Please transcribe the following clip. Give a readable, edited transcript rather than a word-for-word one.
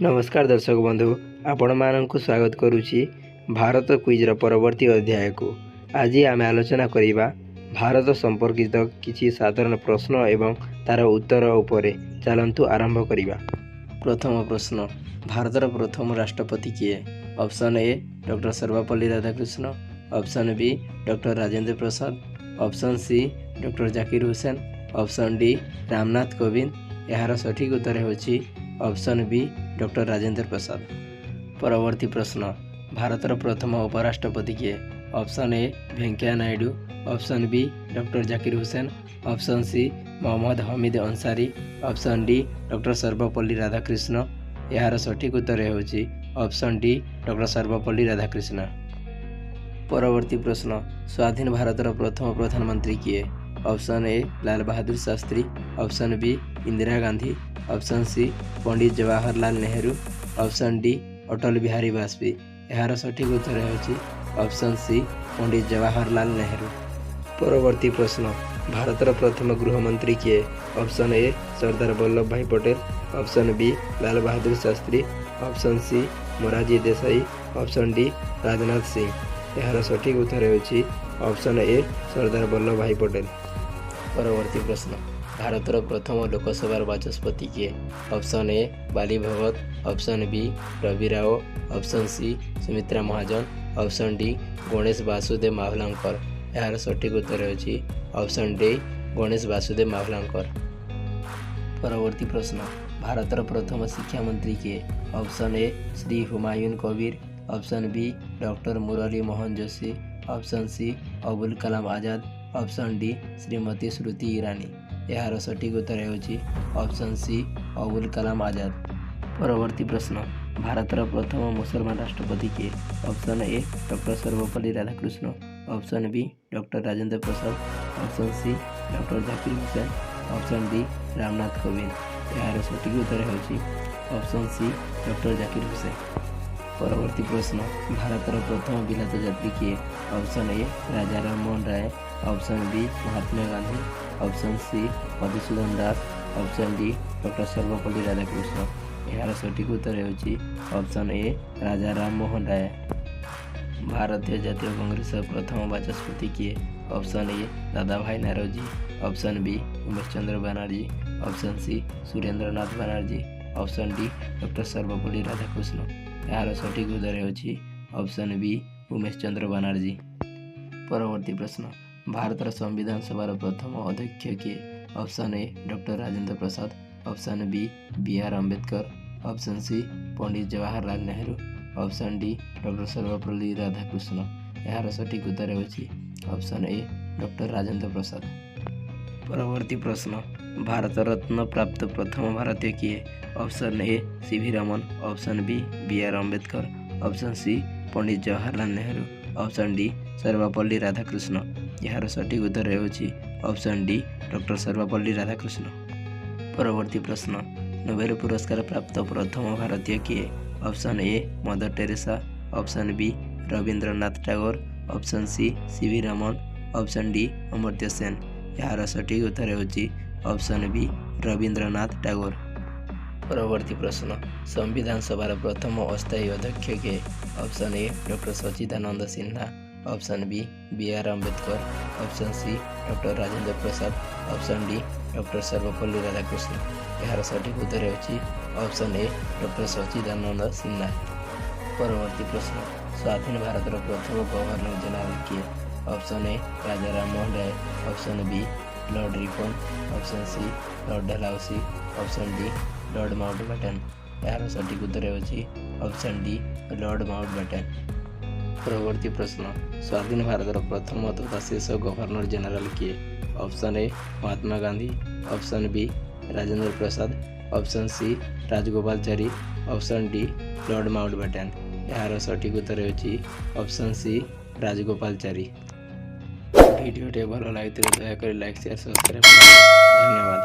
ନମସ୍କାର ଦର୍ଶକ ବନ୍ଧୁ, ଆପଣମାନଙ୍କୁ ସ୍ୱାଗତ କରୁଛି ଭାରତ କୁଇଜ୍ର ପରବର୍ତ୍ତୀ ଅଧ୍ୟାୟକୁ। ଆଜି ଆମେ ଆଲୋଚନା କରିବା ଭାରତ ସମ୍ପର୍କିତ କିଛି ସାଧାରଣ ପ୍ରଶ୍ନ ଏବଂ ତା'ର ଉତ୍ତର ଉପରେ। ଚାଲନ୍ତୁ ଆରମ୍ଭ କରିବା। ପ୍ରଥମ ପ୍ରଶ୍ନ, ଭାରତର ପ୍ରଥମ ରାଷ୍ଟ୍ରପତି କିଏ? Option A doctor Sarvepalli Radhakrishna, option B doctor Rajendra Prasad, option C doctor Zakir Hussain, option D Ramnath Kovind. ଏହାର ସଠିକ୍ ଉତ୍ତର ହେଉଛି option B doctor Rajendra Prasad. ପରବର୍ତ୍ତୀ ପ୍ରଶ୍ନ, ଭାରତର ପ୍ରଥମ ଉପରାଷ୍ଟ୍ରପତି କିଏ? Option A Venkaiah Naidu, option B doctor Zakir Hussain, option C Mohammad Hamid Ansari, option D doctor Sarvepalli Radhakrishna. ଏହାର ସଠିକ୍ ଉତ୍ତର ହେଉଛି option D doctor Sarvepalli Radhakrishna. ପରବର୍ତ୍ତୀ ପ୍ରଶ୍ନ, ସ୍ୱାଧୀନ ଭାରତର ପ୍ରଥମ ପ୍ରଧାନମନ୍ତ୍ରୀ କିଏ? Option A Lal Bahadur Shastri, option B Indira Gandhi, option C Pandit Jawaharlal Nehru, option D Atal Bihari Vajpayee. ଏହାର ସଠିକ୍ ଉତ୍ତର ହେଉଛି ଅପସନ୍ ସି ପଣ୍ଡିତ ଜବାହରଲାଲ ନେହେରୁ। ପରବର୍ତ୍ତୀ ପ୍ରଶ୍ନ, ଭାରତର ପ୍ରଥମ ଗୃହମନ୍ତ୍ରୀ କିଏ? Option A Sardar Vallabh Bhai Patel, option B Lal Bahadur Shastri, option C Morarji Desai, option D Rajnath Singh. ଏହାର ସଠିକ୍ ଉତ୍ତର ହେଉଛି ଅପସନ୍ ଏ ସର୍ଦ୍ଦାର ବଲ୍ଲଭ ଭାଇ ପଟେଲ। ପରବର୍ତ୍ତୀ ପ୍ରଶ୍ନ, ଭାରତର ପ୍ରଥମ ଲୋକସଭାର ବାଚସ୍ପତି କିଏ? Option A Bali Bhagat, option B Rabi Rao, option C Sumitra Mahajan, option D Ganesh Vasudev Mavalankar. ଏହାର ସଠିକ୍ ଉତ୍ତର ହେଉଛି ଅପସନ୍ ଡି ଗଣେଶ ବାସୁଦେବ ମାଭଲାଙ୍କର। ପରବର୍ତ୍ତୀ ପ୍ରଶ୍ନ, ଭାରତର ପ୍ରଥମ ଶିକ୍ଷାମନ୍ତ୍ରୀ କିଏ? Option A Shri Humayun Kabir, option B doctor Murali Mohan Joshi, option C Abul Kalam Azad, option D Shrimati Smriti Irani. ଏହାର ସଠିକ୍ ଉତ୍ତର ହେଉଛି ଅପସନ୍ ସି ଅବୁଲ କାଲାମ ଆଜାଦ। ପରବର୍ତ୍ତୀ ପ୍ରଶ୍ନ, ଭାରତର ପ୍ରଥମ ମୁସଲମାନ ରାଷ୍ଟ୍ରପତି କିଏ? Option A doctor Sarvepalli Radhakrishna, option B doctor Rajendra Prasad, option C doctor Zakir Hussain, option D Ramnath Kovind. ଏହାର ସଠିକ୍ ଉତ୍ତର ହେଉଛି option C doctor Zakir Hussain. ପରବର୍ତ୍ତୀ ପ୍ରଶ୍ନ, ଭାରତର ପ୍ରଥମ ବିଲାତ ଯାତ୍ରୀ କିଏ? Option A Raja Rammohan Roy, option B Mahatma Gandhi, option C Madhusudan Das, option D doctor Sarvepalli Radhakrishna. ଏହାର ସଠିକ୍ ଉତ୍ତର ହେଉଛି ଅପସନ୍ ଏ ରାଜା ରାମମୋହନ ରାୟ। ଭାରତୀୟ ଜାତୀୟ କଂଗ୍ରେସର ପ୍ରଥମ ବାଚସ୍ପତି କିଏ? ଅପସନ୍ ଏ ଦାଦା ଭାଇ Naoroji, option B Umesh Chandra Banerjee, option C Surendranath Banerjee, option D doctor Sarvepalli Radhakrishna. ଏହାର ସଠିକ୍ ଉତ୍ତର ହେଉଛି ଅପସନ୍ ବି ଉମେଶ ଚନ୍ଦ୍ର ବାନାର୍ଜୀ। ପରବର୍ତ୍ତୀ ପ୍ରଶ୍ନ, ଭାରତର ସମ୍ବିଧାନ ସଭାର ପ୍ରଥମ ଅଧ୍ୟକ୍ଷ କିଏ? Option A doctor Rajendra Prasad, option B B R Ambedkar, option C Pandit Jawaharlal Nehru, option D doctor Sarvepalli Radhakrishna. ଏହାର ସଠିକ୍ ଉତ୍ତର ହେଉଛି option A doctor Rajendra Prasad. ପରବର୍ତ୍ତୀ ପ୍ରଶ୍ନ, ଭାରତ ରତ୍ନ ପ୍ରାପ୍ତ ପ୍ରଥମ ଭାରତୀୟ କିଏ? Option A C V Raman, option B B R Ambedkar, option C Pandit Jawaharlal Nehru, option D Sarvepalli Radhakrishna. ଏହାର ସଠିକ୍ ଉତ୍ତର ହେଉଛି option D doctor Sarvepalli Radhakrishna. ପରବର୍ତ୍ତୀ ପ୍ରଶ୍ନ, ନୋବେଲ ପୁରସ୍କାର ପ୍ରାପ୍ତ ପ୍ରଥମ ଭାରତୀୟ କିଏ? Option A mother Teresa, option B Rabindranath Tagore, option C C V Raman, option D Amartya Sen. ଏହାର ସଠିକ୍ ଉତ୍ତର ହେଉଛି ଅପସନ୍ ବି ରବୀନ୍ଦ୍ରନାଥ ଟାଗୋର। ପରବର୍ତ୍ତୀ ପ୍ରଶ୍ନ, ସମ୍ବିଧାନ ସଭାର ପ୍ରଥମ ଅସ୍ଥାୟୀ ଅଧ୍ୟକ୍ଷ କିଏ? Option A doctor Sachidananda Sinha, option B B R Ambedkar, option C doctor Rajendra Prasad, option D doctor Sarvepalli Radhakrishna. ଏହାର ସଠିକ୍ ଉତ୍ତର ହେଉଛି option A doctor Sachchidananda Sinha. ପରବର୍ତ୍ତୀ ପ୍ରଶ୍ନ, ସ୍ୱାଧୀନ ଭାରତର ପ୍ରଥମ ଗଭର୍ଣ୍ଣର ଜେନେରାଲ କିଏ? Option A Raja Rammohan Roy, option B Lord Ripon, option C Lord Dalhousie, option D Lord Mount batten. ଏହାର ସଠିକ୍ ଉତ୍ତର ହେଉଛି ଅପସନ୍ ଡି ଲର୍ଡ଼ ମାଉଣ୍ଟବ୍ୟାଟେନ୍। ପରବର୍ତ୍ତୀ ପ୍ରଶ୍ନ, ସ୍ୱାଧୀନ ଭାରତର ପ୍ରଥମ ତଥା ଶେଷ ଗଭର୍ଣ୍ଣର ଜେନେରାଲ କିଏ? Option A Mahatma Gandhi, option B Rajendra Prasad, option C Rajagopalachari, option D Lord Mountbatten. ଏହାର ସଠିକ୍ ଉତ୍ତର ହେଉଛି ଅପସନ୍ ସି ରାଜଗୋପାଳଚାରୀ। ଭିଡ଼ିଓଟି ଭଲ ଲାଗିଥିଲେ ଦୟାକରି ଲାଇକ୍, ସେୟାର, ସବସ୍କ୍ରାଇବ୍ କରନ୍ତୁ। ଧନ୍ୟବାଦ।